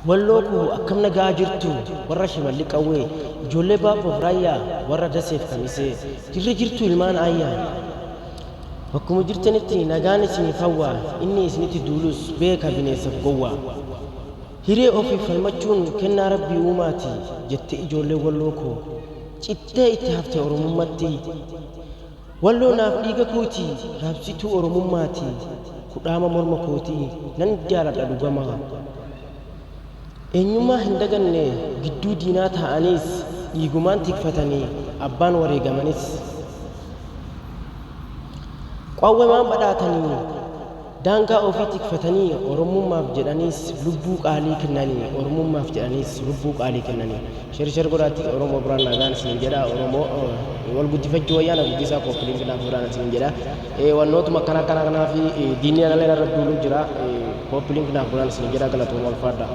Walloo koo akkam nagaa jirtu warra Shimalli Qawwee, ijoollee Baabboof Raayyaa, warra Daseef Kamisee, jirra jirtu ilmaan Aayyaa. Bakkuma jirtanitti nagaan isiniif hawwa, inni isinitti duulus beeka bineensaf gowwaa. Hiree ofiif falmachuun kennaa Rabbii uumaati jette ijoolleen Walloo koo cittee itti hafte Oromummatti. Walloo naaf dhiiga kooti raabsituu Oromummaati kudhaama morma kooti nan jaaladha dhugamaa. Eenyummaa hin daganne gidduu diinaa taa'aniis dhiigumaan tikfatanii abbaan wareegamanis. Qawwemaan badhaatanii daangaa ofii tikfatanii Oromummaaf jedhaniis lubbuu qaalii kennanii Oromummaaf jedhaniis lubbuu qaalii kennanii. Share share godhaatti Oromoo biraan nagaan isiniin jedha. Oromoo wal guddifachuu wayyaa na guddisaa copy link naaf godhaan isiniin jedha. Wannootuma akkana akkana kanaa fi diinni anallee narra duuluu jira. Copy link naaf godhaan isiniin jedha, galatooma, ulfaadha.